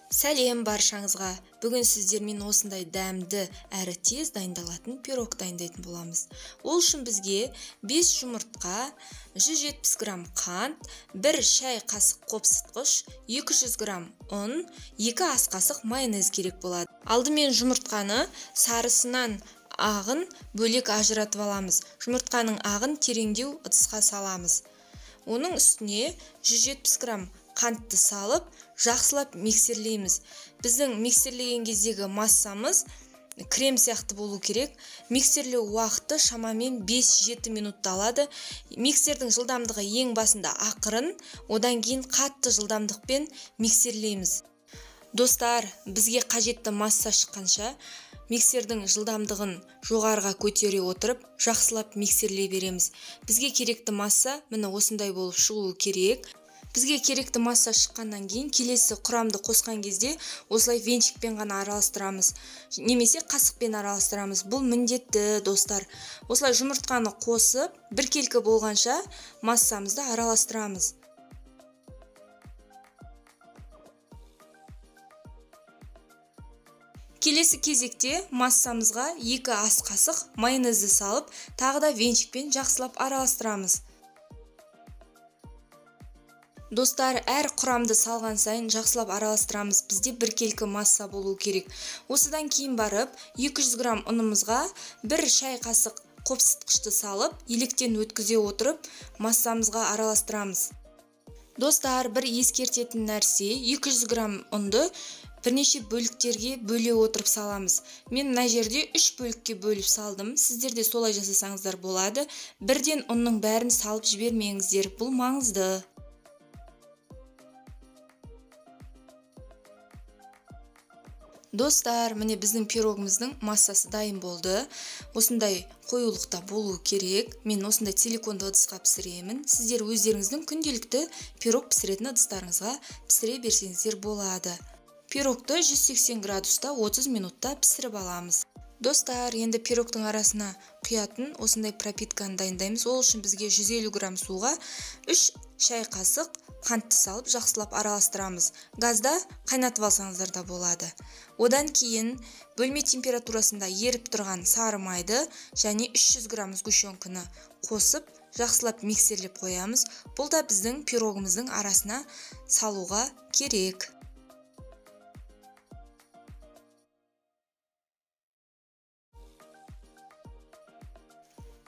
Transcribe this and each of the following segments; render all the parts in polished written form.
Сәлем баршаңызға. Бүгін сіздермен осындай дәмді әрі тез дайындалатын пирог дайындайтын боламыз. Ол үшін бізге 5 жұмыртқа, 170 грамм қант, 1 шай қасық қопсытқыш, 200 грамм ұн, 2 ас қасық майонез керек болады. Алдымен жұмыртқаны сарысынан ағын бөлек ажыратып аламыз. Жұмыртқаның ағын тереңдеу ыдысқа саламыз. Оның үстіне 170 грамм қантты салып, жақсылап миксерлейміз. Біздің миксерлеген кездегі массамыз крем сияқты болу керек. Миксерлеу уақыты шамамен 5-7 минутты алады. Миксердің жылдамдығы ең басында ақырын, одан кейін қатты жылдамдықпен миксерлейміз. Достар, бізге қажетті масса шыққанша миксердің жылдамдығын жоғарыға көтере отырып, жақсылап миксерлей береміз. Бізге керекті масса міне осындай болып шығуы керек. Бізге керекті масса шыққаннан кейін келесі құрамды қосқан кезде осылай венчикпен ғана араластырамыз, немесе қасықпен араластырамыз. Бұл міндетті, достар. Осылай жұмыртқаны қосып, біркелкі болғанша массамызды араластырамыз. Келесі кезекте массамызға 2 ас қасық майонезді салып, тағы да венчикпен жақсылап араластырамыз. Достар, әр құрамды салған сайын жақсылап араластырамыз. Бізде біркелкі масса болу керек. Осыдан кейін барып 200 грамм ұнымызға 1 шай қасық қопсытқышты салып, електен өткізе отырып, массамызға араластырамыз. Достар, бір ескертетін нәрсе, 200 грамм ұнды бірнеше бөліктерге бөле отырып саламыз. Мен мына жерде 3 бөлікке бөліп салдым. Сіздер де солай жасасаңыздар болады. Бірден ұнның бәрін салып жібермеңіздер. Бұл маңызды. Достар, міне біздің пирогымыздың массасы дайын болды. Осындай қоюлықта болу керек. Мен осындай силиконды ыдысқа пісіремін. Сіздер өздеріңіздің күнделікті пирог пісіретін ыдыстарыңызға пісіре берсеңіздер болады. Пирогты 180 градуста 30 минутта пісіріп аламыз. Достар, енді пирогтың арасына құятын осындай пропитканы дайындаймыз. Ол үшін бізге 150 грамм суға 3 шай қасық қантты салып жақсылап араластырамыз. Газда қайнатып алсаңыздар да болады. Одан кейін бөлме температурасында еріп тұрған сары майды және 300 грамм сгущенканы қосып жақсылап миксерлеп қоямыз. Бұл да біздің пирогымыздың арасына салуға керек.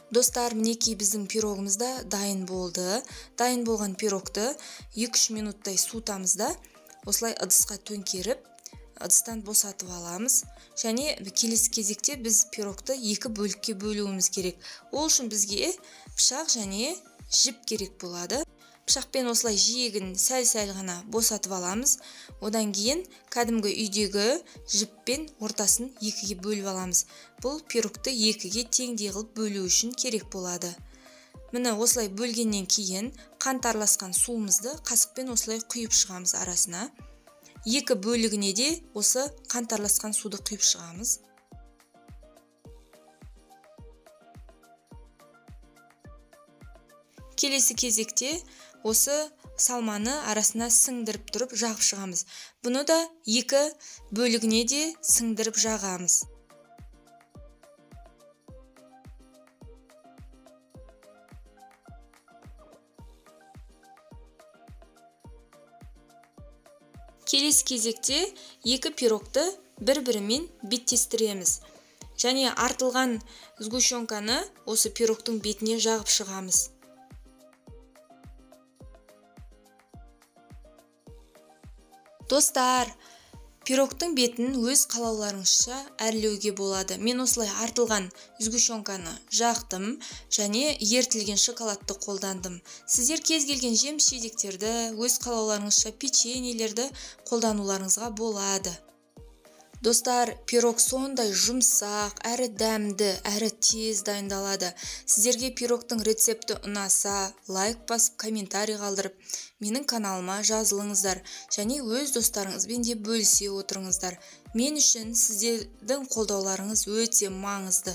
Достар, мінекей біздің пирогымыз да дайын болды. Дайын болған пирогты 2-3 минуттай суытамыз да, осылай ыдысқа төңкеріп, ыдыстан босатып аламыз. Және келесі кезекте біз пирогты 2 бөлікке бөлуіміз керек. Ол үшін бізге пышақ және жіп керек болады. Пышақпен осылай жиегін сәл-сәл ғана босатып аламыз. Одан кейін кәдімгі үйдегі жіппен ортасын 2-ге бөліп аламыз. Бұл пирогты 2-ге теңдей қылып бөлу үшін керек болады. Міне осылай бөлгеннен кейін қант араласқан суымызды қасықпен осылай құйып шығамыз арасына. 2 бөлігіне де осы қант араласқан суды құйып шығамыз. Келесі кезекте осы салманы арасына сіңдіріп тұрып жағып шығамыз. Бұны да 2 бөлігіне де сіңдіріп жағамыз. Келесі кезекте 2 пирогты бір-бірімен беттестіреміз. Және артылған сгущенканы осы пирогтың бетіне жағып шығамыз. Достар, пирогтың бетін өз қалауларыңызша әрлеуге болады. Мен осылай артылған сгущенканы жақтым және ерітілген шоколадты қолдандым. Сіздер кез келген жеміс-жидектерді, өз қалауларыңызша печеньелерді қолдануларыңызға болады. Достар, пирог сондай жұмсақ, әрі дәмді, әрі тез дайындалады. Сіздерге пирогтың рецепті ұнаса, лайк басып, комментарий қалдырып, менің каналыма жазылыңыздар және өз достарыңызбен де бөлісе отырыңыздар. Мен үшін сіздердің қолдауларыңыз өте маңызды.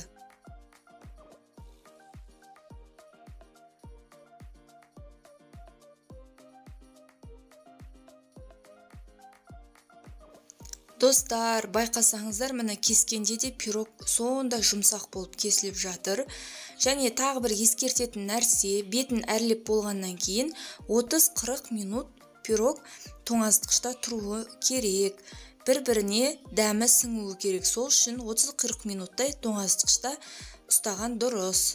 Достар, байқасаңыздар, міне, кескенде де пирог сондай жұмсақ болып кесіліп жатыр. Және тағы бір ескертетін нәрсе: бетін әрлеп болғаннан кейін 30-40 минут пирог тоңазытқышта тұруы керек, бір біріне дәмі сіңуі керек. Сол үшін 30-40 минуттай тоңазытқышта ұстаған дұрыс.